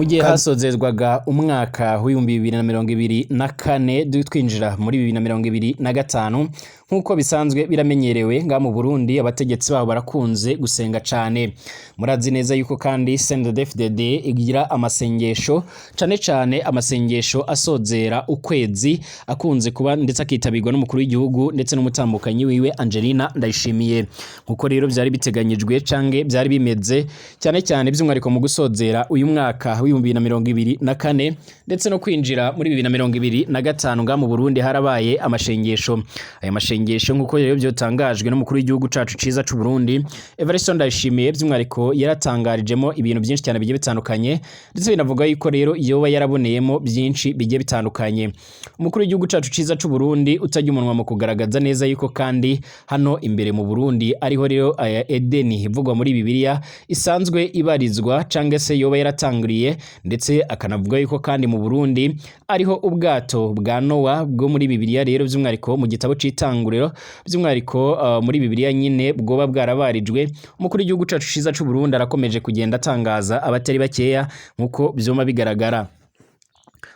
Mu gihe hasozezwaga umwaka w'2024 twinjira muri 2025, nk'uko bisanzwe biramenyerewe ngaha mu Burundi, abategetsi babo barakunze gusenga cane. Murazi neza yuko kandi CNDD-FDD igira amasengesho, cane cane amasengesho asozera ukwezi, akunze kuba ndetse akitabirwa n'umukuru w'igihugu ndetse n'umutambukanyi wiwe Angelina Ndayishimiye. Nkuko rero vyari biteganyijwe canke vyari bimeze, cyane cyane by'umwihariko mu gusozera uyu mwaka w'2024 ndetse no kwinjira muri 2025, ngaha mu Burundi harabaye amashengesho. Aya mashengesho, nk'uko rero byotangajwe n'umukuru w'igihugu cacu ciza c'u Burundi Evariste Ndayishimiye, by'umwihariko yaratangarijemo ibintu byinshi cyane bigiye bitandukanye, ndetse binavuga yuko rero yoba yaraboneyemo byinshi bigiye bitandukanye. Umukuru w'igihugu cacu ciza c'u Burundi utajya umunwa mu kugaragaza neza yuko kandi hano imbere mu Burundi ariho rero aya Edeni ivugwa muri Bibiliya isanzwe ibarizwa cange se yoba yaratanguriye, ndetse akanavuga yuko kandi mu Burundi ariho ubwato bwa Nowa bwo muri Bibiliya rero, by'umwihariko mu gitabo c'itanguriro, by'umwihariko muri Bibiliya nyine, bwoba bwarabarijwe. Umukuru w'igihugu cacu ciza c'u Burundi arakomeje kugenda atangaza abatari bakeya, nkuko vyoma bigaragara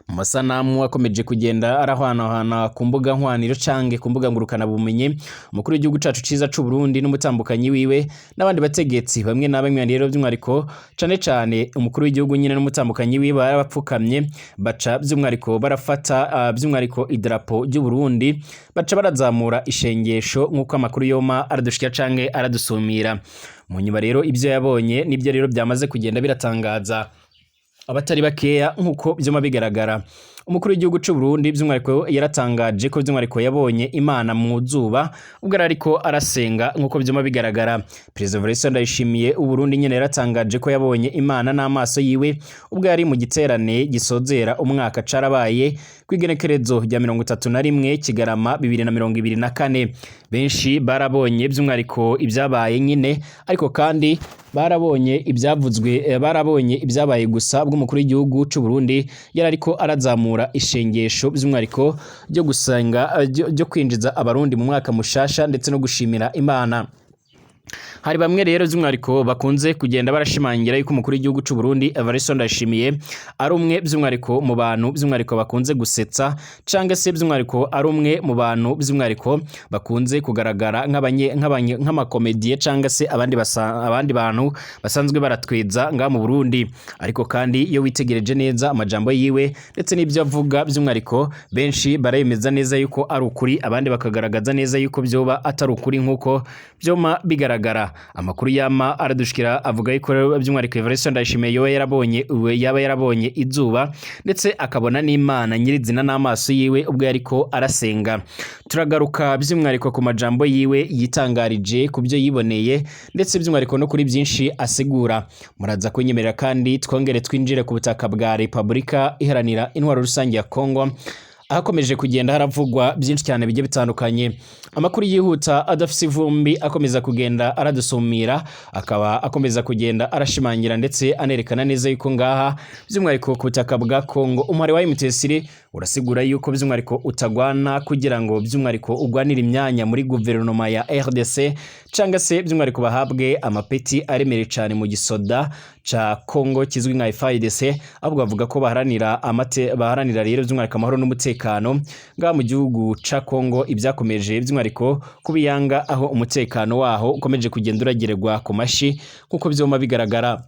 mu masanamu akomeje kugenda arahwanahwana ku mbuga nkwaniro canke ku mbuga ngurukana bumenyi. Umukuru w'igihugu cacu ciza c'u Burundi n'umutambukanyi wiwe n'abandi bategetsi bamwe na bamwe rero, by'umwihariko cane cane umukuru w'igihugu nyine n'umutambukanyi wiwe, barabapfukamye, baca by'umwihariko barafata by'umwihariko idarapo ry'u Burundi, baca barazamura ishengesho, nk'uko amakuru yoma aradushikira canke aradusumira. Mu nyuma rero ibyo yabonye nibyo rero byamaze kugenda biratangaza abatari bakeya, nk'uko vyuma bigaragara. Umukuru w'igihugu c'u Burundi by'umwihariko yaratangaje ko by'umwihariko yabonye Imana mu zuba ubwo yari ariko arasenga, nk'uko vyuma bigaragara. Perezida Evariste Ndayishimiye u Burundi nyene yaratangaje ko yabonye Imana n'amaso yiwe ubwo yari mu giterane gisozera umwaka carabaye kw'igenekerezo rya 31 Kigarama 2024. Benshi barabonye by'umwihariko ibyabaye nyine, ariko kandi barabonye ibyavuzwe, barabonye ibyabaye gusa ubwo umukuru w'igihugu c'u Burundi yari ariko arazamura ishengesho, by'umwihariko ryo gusenga, ryo kwinjiza abarundi mu mwaka mushasha ndetse no gushimira Imana. Hari bamwe rero by'umwihariko bakunze kugenda barashimangira yuko umukuru w'igihugu c'u Burundi Evariste Ndayishimiye ari umwe by'umwihariko mu bantu by'umwihariko bakunze gusetsa, canke se by'umwihariko ari umwe mu bantu by'umwihariko bakunze kugaragara nk'amakomediye canke se abandi bantu basanzwe baratwiza ngaha mu Burundi. Ariko kandi iyo witegereje neza amajambo yiwe ndetse n'ibyo avuga, by'umwihariko benshi baremeza neza yuko ari ukuri, abandi bakagaragaza neza yuko byoba atari ukuri, nk'uko byoma bigaragara. Amakuru yama aradushikira avuga yuko rero by'umwihariko Evariste Ndayishimiye yoba yarabonye, yaba yarabonye izuba ndetse akabona n'Imana nyirizina n'amaso yiwe ubwo yariko arasenga. Turagaruka by'umwihariko ku majambo yiwe yitangarije, ku byo yiboneye, ndetse by'umwihariko no kuri byinshi asigura. Muraza kunyemerera kandi twongere twinjire ku butaka bwa Repubulika Iharanira Intwaro Rusange ya Kongo, ahakomeje kugenda haravugwa byinshi cyane bigiye bitandukanye. Amakuru yihuta adafise ivumbi akomeza kugenda aradusumira akaba akomeza kugenda arashimangira ndetse anerekana neza yuko ngaha by'umwihariko ku butaka bwa Kongo umuhari wa M23 urasigura yuko by'umwihariko utagwana kugira ngo by'umwihariko ugwanire imyanya muri guverinoma ya RDC, cyangwa se by'umwihariko bahabwe amapeti aremereye cyane mu gisoda ca Kongo kizwi nka FARDC, ahubwo bavuga ko baharanira amate, baharanira rero by'umwihariko amahoro n'umutekano ngaha mu gihugu ca Kongo. Ibyakomeje by'umwihariko kubiyanga, aho umutekano waho ukomeje kugenda uragererwa ku mashi, nkuko vyoma bigaragara.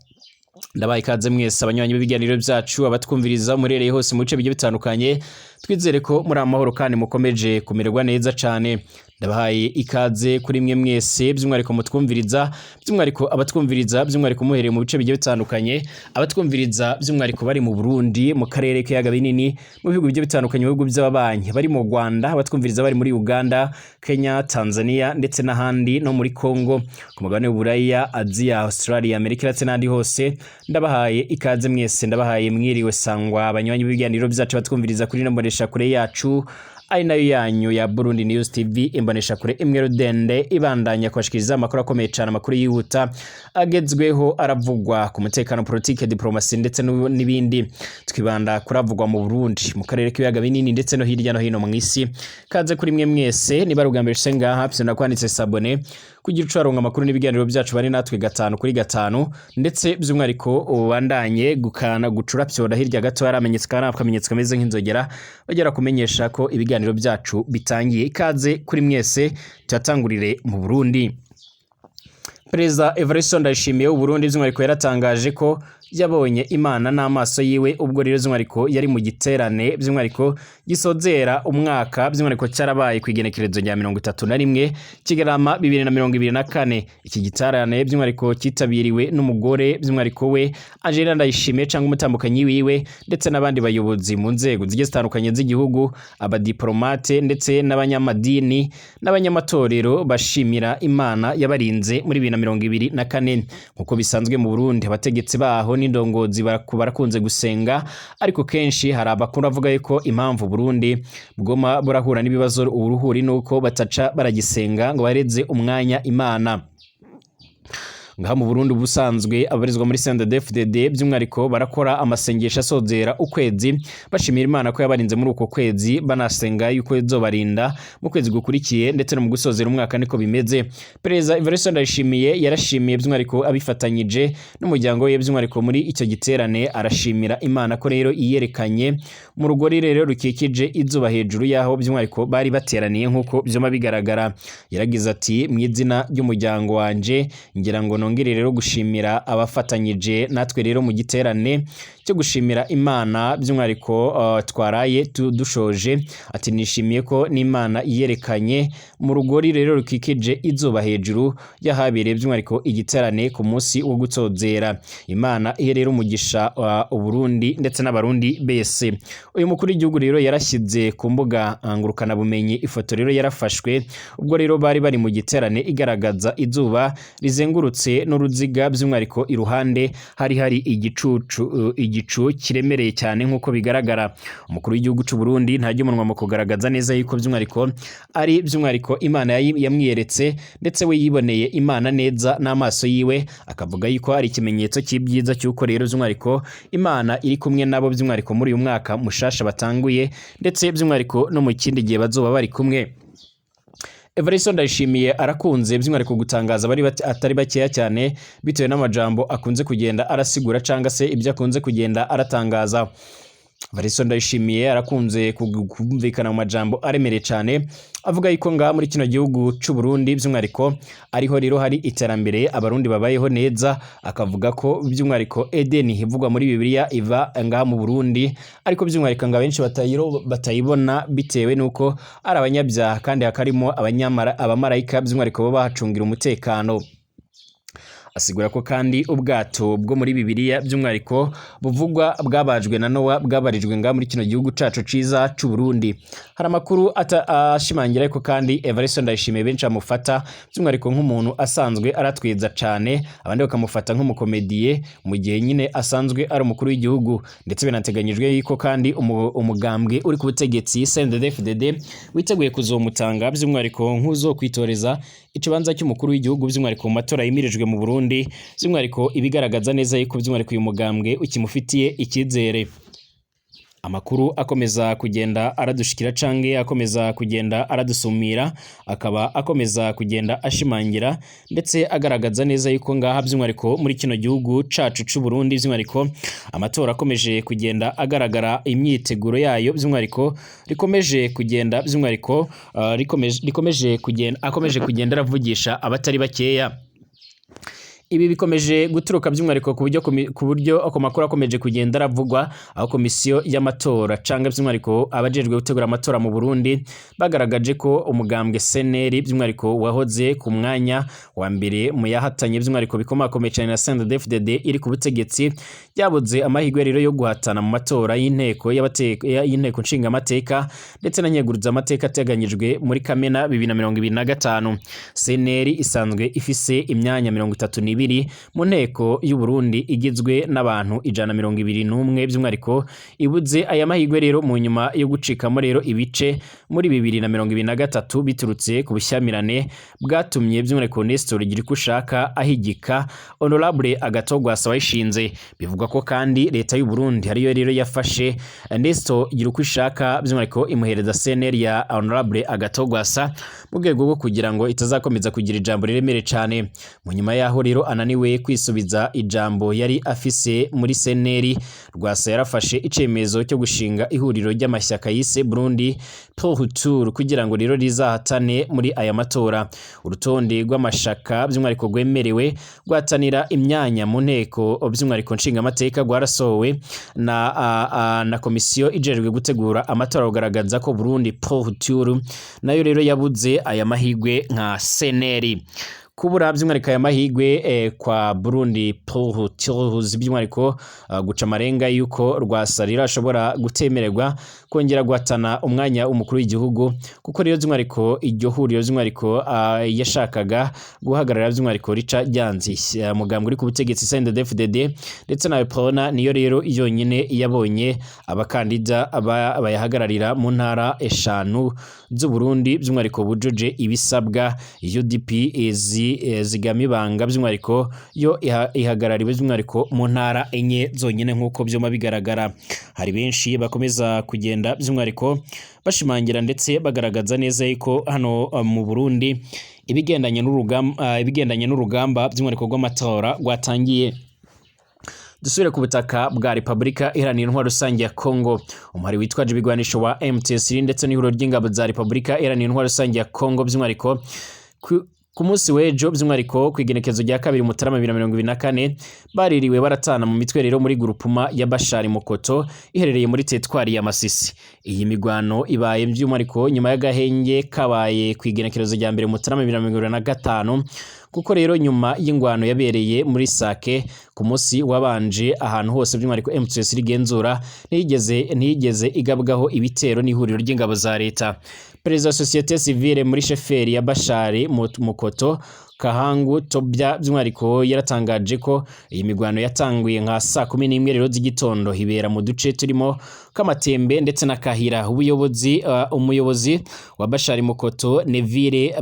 Ndabaye ikaze mwese abanywanyi b'ibiganiro byacu, abatwumviriza murereye hose mu bice bigiye bitandukanye. Twizere ko muri amahoro kandi mukomeje kumererwa neza cyane. Ndabahaye ikaze kuri mwe mwese by'umwihariko mutwumviriza, by'umwihariko abatwumviriza by'umwihariko muhereye mu bice bigiye bitandukanye, abatwumviriza by'umwihariko bari mu Burundi, mu karere k'ibiyaga binini, mu bihugu bigiye bitandukanye, mu bihugu by'ababanyi, bari mu Rwanda, abatwumviriza bari muri Uganda, Kenya, Tanzania ndetse n'ahandi, no muri Congo, ku mugabane w'Uburaya, Aziya, Australia, Amerika ndetse n'ahandi hose. Ndabahaye ikaze mwese, ndabahaye mwiriwe sangwa abanywanyi b'ibiganiro byacu batwumviriza kuri ino mboneshakure yacu ari nayo yanyu ya Burundi News TV, imboneshakure imwe rudende ibandanya kubashikiriza amakuru akomeye cyane, amakuru yihuta agezweho aravugwa ku mutekano, politike, diplomasi ndetse n'ibindi. Twibanda kuravugwa mu Burundi, mu karere k'ibiyaga binini ndetse no hirya no hino mu isi. Kaze kuri mwe mwese. Niba ari ubwa mbere ushitse ngaha, pyo nakwanditse s'abonner. Kugira ucaronga amakuru n'ibiganiro byacu, bari natwe gatanu kuri gatanu, ndetse by'umwihariko ubandanye gukana gucura pyora hirya gato yaramenyetse kandi akamenyetso kameze nk'inzogera bagera kumenyesha ko ibiganiro byacu bitangiye. Ikaze kuri mwese, tuyatangurire mu Burundi. Perezida Evariste Ndayishimiye w'u Burundi by'umwihariko yaratangaje ko yabonye Imana n'amaso yiwe, ubwo rero by'umwihariko yari mu giterane by'umwihariko gisozera umwaka, by'umwihariko cyarabaye ku igenekerezo rya 31 Kigarama 2024. Iki giterane by'umwihariko cyitabiriwe n'umugore by'umwihariko we Angelina Ndayishimiye cyangwa umutambukanyi wiwe, ndetse n'abandi bayobozi mu nzego zigiye zitandukanye z'igihugu, abadiplomate ndetse n'abanyamadini n'abanyamatorero, bashimira Imana yabarinze muri 2024. Nk'uko bisanzwe mu Burundi, abategetsi baho n'indongozi barakunze gusenga, ariko kenshi hari abakuru avuga yuko impamvu Burundi bwoma burahura n'ibibazo uruhuri nuko bataca baragisenga ngo bareze umwanya Imana. Ngaha mu Burundi, ubusanzwe abarizwa muri CNDD-FDD by'umwihariko barakora amasengesho asozera ukwezi, bashimira Imana ko yabarinze muri uko kwezi, banasenga yuko izobarinda mu kwezi gukurikiye, ndetse no mu gusozera umwaka niko bimeze. Perezida Evariste Ndayishimiye yarashimiye by'umwihariko abifatanyije n'umuryango we by'umwihariko muri icyo giterane, arashimira Imana ko rero iyerekanye mu rugori rero rukikije izuba hejuru y'aho by'umwihariko bari bateraniye, nk'uko byoma bigaragara. Yaragize ati: "Mu izina ry'umuryango wanje, ngira ngo nongere rero gushimira abafatanyije natwe rero mu giterane cyo gushimira Imana by'umwihariko twaraye dushoje." Ati: "Nishimiye ko n'Imana iyerekanye mu rugori rero rukikije izuba hejuru y'ahabereye by'umwihariko igiterane ku munsi wo gutozera. Imana ihe rero umugisha Uburundi ndetse n'Abarundi bese." Uyu mukuru w'igihugu rero yarashyize ku mbuga ngurukanabumenyi ifoto rero yarafashwe ubwo rero bari bari mu giterane, igaragaza izuba rizengurutse n'uruziga, by'umwihariko iruhande hari igicucu, igicu kiremereye cyane nk'uko bigaragara. Umukuru w'igihugu cy'u Burundi ntajya umunwa mu kugaragaza neza yuko by'umwihariko ari by'umwihariko Imana yamwiyeretse, ndetse we yiboneye Imana neza n'amaso yiwe, akavuga yuko ari ikimenyetso cy'ibyiza cy'uko rero by'umwihariko Imana iri kumwe nabo by'umwihariko muri uyu mwaka mushasha batanguye, ndetse by'umwihariko no mu kindi gihe bazoba bari kumwe. Evariste Ndayishimiye arakunze by'umwihariko gutangaza abari atari bakeya cyane, bitewe n'amajambo akunze kugenda arasigura cyangwa se ibyo akunze kugenda aratangaza. Evariste Ndayishimiye arakunze kumvikana mu majambo aremereye cyane, avuga yuko ngaha muri kino gihugu cy'u Burundi by'umwihariko ariho rero hari iterambere, Abarundi babayeho neza, akavuga ko by'umwihariko Edeni ivugwa muri Bibiliya iva ngaha mu Burundi, ariko by'umwihariko ngo abenshi batayibona bitewe n'uko ari abanyabyaha, kandi hakarimo abamarayika by'umwihariko bo bahacungira umutekano. Asigura ko kandi ubwato bwo muri Bibiliya by'umwihariko buvugwa bwabajwe na Nowa bwabarijwe ngaha muri kino gihugu cacu ciza c'u Burundi. Hari amakuru ashimangira ariko kandi Evariste Ndayishimiye benshi bamufata by'umwihariko nk'umuntu asanzwe aratwiza cane, abandi bakamufata nk'umukomediye mu gihe nyine asanzwe ari umukuru w'igihugu, ndetse binateganyijwe yuko kandi umugambwe uri ku butegetsi CNDD-FDD witeguye kuzomutanga by'umwihariko nk'uzokwitoreza ikibanza cy'umukuru w'igihugu by'umwihariko mu matora yimirijwe mu Burundi, by'umwihariko ibigaragaza neza yuko by'umwihariko uyu mugambwe ukimufitiye icyizere. Amakuru akomeza kugenda aradushikira canke akomeza kugenda aradusumira akaba akomeza kugenda ashimangira ndetse agaragaza neza yuko ngaha by'umwihariko muri kino gihugu cacu c'u Burundi by'umwihariko amatora akomeje kugenda agaragara imyiteguro yayo, by'umwihariko rikomeje kugenda by'umwihariko rikomeje kugenda akomeje kugenda aravugisha abatari bakeya. Ibi bikomeje guturuka by'umwihariko ku buryo ako makuru akomeje kugenda aravugwa, aho komisiyo y'amatora canga by'umwihariko abajejwe gutegura amatora mu Burundi bagaragaje ko umugambwe CNL by'umwihariko wahoze ku mwanya wa mbere mu yahatanye by'umwihariko bikomakomeye cyane na CNDD-FDD iri ku butegetsi, yabuze amahirwe rero yo guhatana mu matora y'inteko y'inteko nshingamateka ndetse na nyeguruzamateka ateganyijwe muri Kamena 2025. CNL isanzwe ifise imyanya 32. n'ibiri mu nteko y'u Burundi igizwe n'abantu 121. By'umwihariko ibuze aya mahirwe rero mu nyuma yo gucikamo rero ibice muri 2023, biturutse ku bushyamirane bwatumye by'umwihariko Nestor Girikushaka ahigika Honorable Agathon Rwasa wayishinze. Bivugwa ko kandi leta y'u Burundi ariyo rero yafashe Nestor Girikushaka, by'umwihariko imuhereza CNL ya Honorable Agathon Rwasa mu rwego rwo kugira ngo itazakomeza kugira ijambo riremere cane. Mu nyuma yaho rero ananiwe kwisubiza ijambo yari afise muri CNL, Rwasa yarafashe icemezo cyo gushinga ihuriro ry'amashyaka yise Burundi pour Tour kugira ngo rero rizahatane muri aya matora. Urutonde rw'amashaka by'umwihariko rwemerewe guhatanira imyanya mu nteko by'umwihariko nshingamateka rwarasohowe na komisiyo ijejwe gutegura amatora, rugaragaza ko Burundi pour Tour nayo rero yabuze aya mahirwe nka CNL. Kubura by'umwihariko aya mahirwe kwa Burundi pour Tour, by'umwihariko guca amarenga yuko Rwasa rero ashobora gutemererwa kongera guhatana umwanya umukuru w'igihugu, kuko rero by'umwihariko iryo huriro by'umwihariko yashakaga guhagarara by'umwihariko rica ryanze. Mugambwe uri ku butegetsi CNDD-FDD ndetse na Uprona niyo rero yonyine yabonye abakandida bayahagararira mu ntara eshanu z'u Burundi by'umwihariko bujuje ibisabwa. UDP zigamibanga by'umwihariko yo ihagarariwe by'umwihariko mu ntara enye zonyine. Nk'uko byuma bigaragara, hari benshi bakomeza kugenda by'umwihariko bashimangira ndetse bagaragaza neza yuko hano mu Burundi ibigendanye n'urugamba by'umwihariko rw'amatora rwatangiye. Dusubire ku butaka bwa Repubulika Iharanira Intwaro Rusange ya Congo. Umuhari witwaje ibigwanisho wa M23 ndetse n'ihuriro ry'ingabo za Repubulika Iharanira Intwaro Rusange ya Congo, by'umwihariko ku munsi w'ejo, by'umwihariko ku igenekezo rya 2 Mutarama 2024, baririwe baratana mu mitwe rero muri groupement ya Bashari Mukoto iherereye muri teritwari ya Masisi. Iyi migwano ibaye by'umwihariko nyuma y'agahenge kabaye ku igenekerezo rya 1 Mutarama 2025, kuko rero nyuma y'ingwano yabereye muri Sake ku munsi wabanje, ahantu hose by'umwihariko M23 igenzura ntiyigeze igabwaho ibitero n'ihuriro ry'ingabo za leta. Perezida wa société civile muri chefferie ya Bashari Mukoto, Kahangu Tobya, by'umwihariko yaratangaje ko iyi migwano yatanguye nka saa 11 rero z'igitondo, ibera mu duce turimo Kamatembe ndetse na Kahira. Ubuyobozi umuyobozi wa Bashari Mukoto, Neville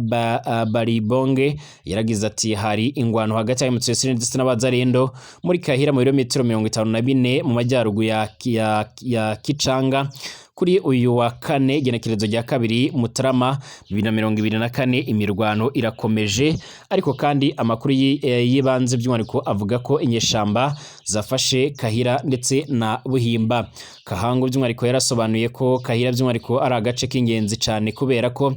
Baribonge, yaragize ati: "Hari ingwano hagati ya M23 ndetse n'abazarendo muri Kahira, mu birometero 54 mu majyaruguru ya Kicanga, kuri uyu wa kane, igenekerezo rya 2 Mutarama 2024. Imirwano irakomeje, ariko kandi amakuru y'ibanze by'umwihariko avuga ko inyeshamba zafashe Kahira ndetse na Buhimba." Kahangu by'umwihariko yarasobanuye ko Kahira by'umwihariko ari agace k'ingenzi cyane, kubera ko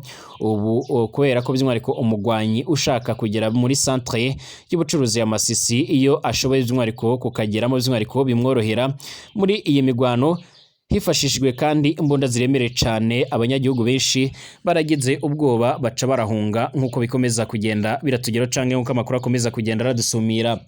by'umwihariko umugwanyi ushaka kugera muri centre y'ubucuruzi ya Masisi, iyo ashoboye by'umwihariko kukageramo, by'umwihariko bimworohera. Muri iyi migwano hifashishijwe kandi imbunda ziremereye cyane. Abanyagihugu benshi baragize ubwoba, baca barahunga, nk'uko bikomeza kugenda biratugeraho canke nk'uko amakuru akomeza kugenda aradusumira.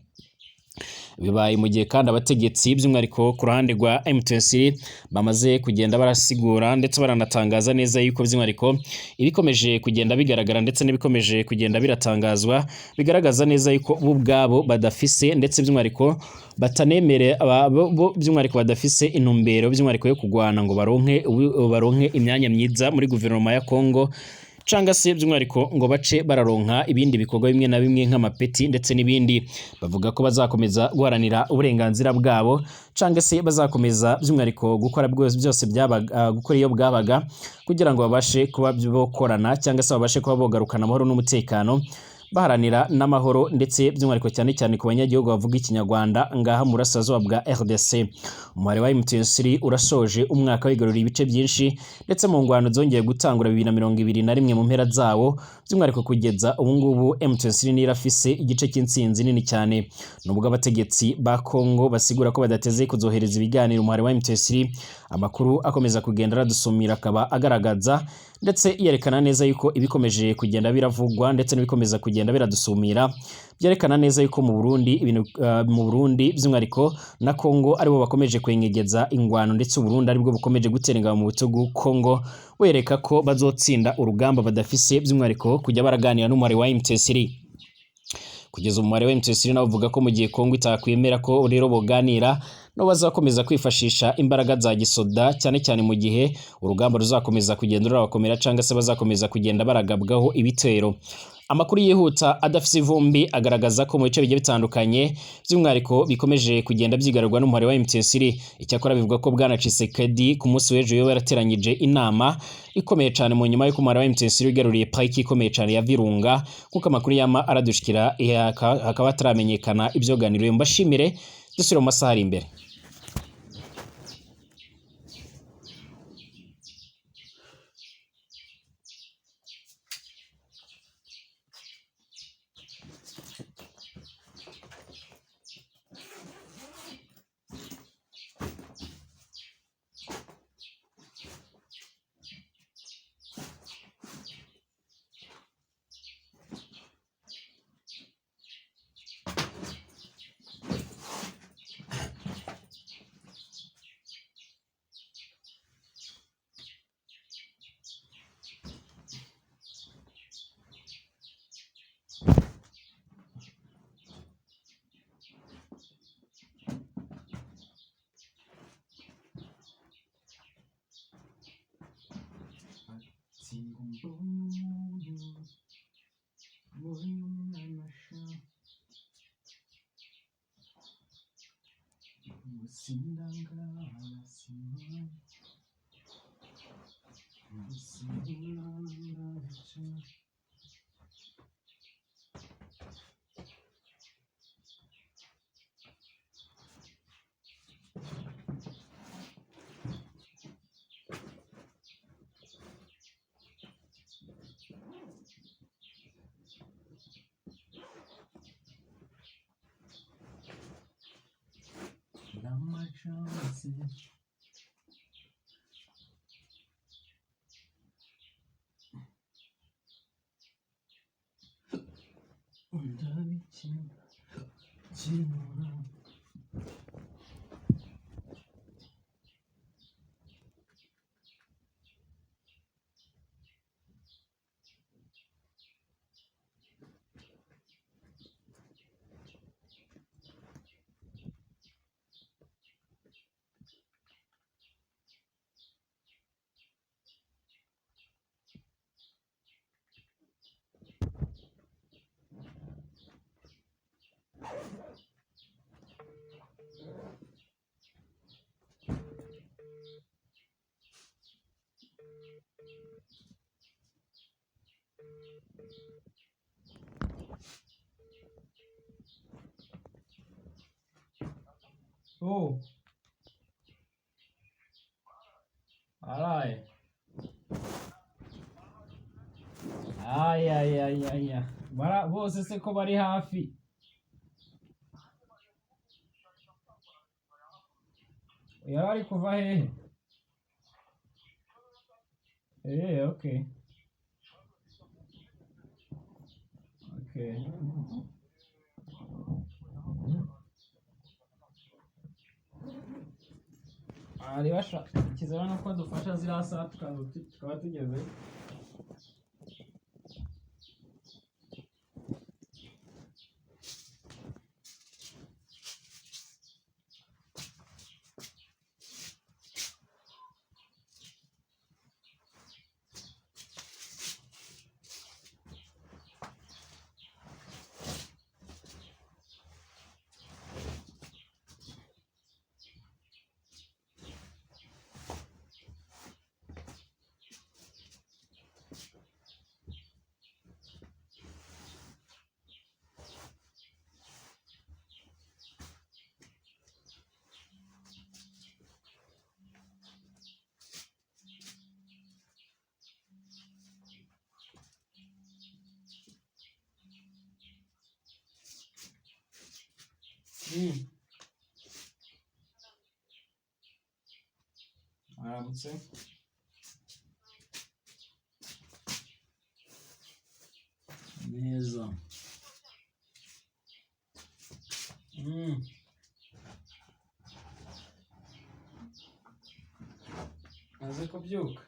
Bibaye mu gihe kandi abategetsi by'umwihariko ku ruhande rwa M23 bamaze kugenda barasigura ndetse baranatangaza neza yuko by'umwihariko ibikomeje kugenda bigaragara ndetse n'ibikomeje kugenda biratangazwa bigaragaza neza yuko bo ubwabo badafise ndetse by'umwihariko batanemere bo by'umwihariko badafise intumbero by'umwihariko yo kugwana ngo baronke imyanya myiza muri guverinoma ya Congo, canga se by'umwihariko ngo bace bararonka ibindi bikorwa bimwe na bimwe nk'amapeti ndetse n'ibindi. Bavuga ko bazakomeza guharanira uburenganzira bwabo, canga se bazakomeza by'umwihariko gukora byose byabaga, gukora iyo bwabaga kugira ngo babashe kuba bokorana cyangwa se babashe kuba bogarukana amahoro n'umutekano, baharanira n'amahoro, ndetse by'umwihariko cyane cyane ku banyagihugu bavuga Ikinyarwanda ngaha mu burasirazuba bwa RDC. Umubare wa M23 urasoje umwaka wigaruriye ibice byinshi, ndetse mu ngwano zongeye gutangura 2021 mu mpera zawo, by'umwihariko kugeza ubu ngubu M23 niyo irafise igice cy'intsinzi nini cyane. Nubwo abategetsi ba Congo basigura ko badateze kuzohereza ibiganiro umuhari wa M23, amakuru akomeza kugenda aradusumira akaba agaragaza ndetse yerekana neza yuko ibikomeje kugenda biravugwa ndetse n'ibikomeza kugenda biradusumira byerekana neza yuko mu Burundi ibintu mu Burundi by'umwihariko na Congo aribo bakomeje kwenyegeza ingwano, ndetse u Burundi aribwo bukomeje gutera ingabo mu bitugu Congo, wereka ko bazotsinda urugamba badafise by'umwihariko kujya baraganira n'umuhari wa M23. Kugeza umubare wa M23 nawe uvuga ko mu gihe Kongo itakwemera ko rero boganira no bazakomeza kwifashisha imbaraga za gisoda, cyane cyane mu gihe urugamba ruzakomeza kugenda rurabakomera cyangwa se bazakomeza kugenda baragabwaho ibitero. Amakuru yihuta adafise ivumbi agaragaza ko mu bice bigiye bitandukanye by'umwihariko bikomeje kugenda byigarurwa n'umuhari wa M23. Icyakora bivuga ko Bwana Tshisekedi ku munsi w'ejo yoba yarateranyije inama ikomeye cyane mu nyuma y'uko umuhari wa M23 wigaruriye pariki ikomeye cyane ya Virunga, kuko amakuru yama aradushikira hakaba hataramenyekana ibyoganiriwe. Mbashimire, dusubire mu masaha ari imbere. Oh. Araye. Ay ay ay ay. Bara bose se ko bari hafi. Yari kuva hehe? Okay. Okay. Aribasha kizaba nuko dufasha ziriya saha tukaba tugeze. Aramutse. Neza. Maze kubyuka.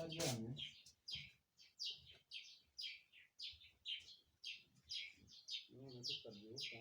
Uracyaryamye? None ko utabyuka?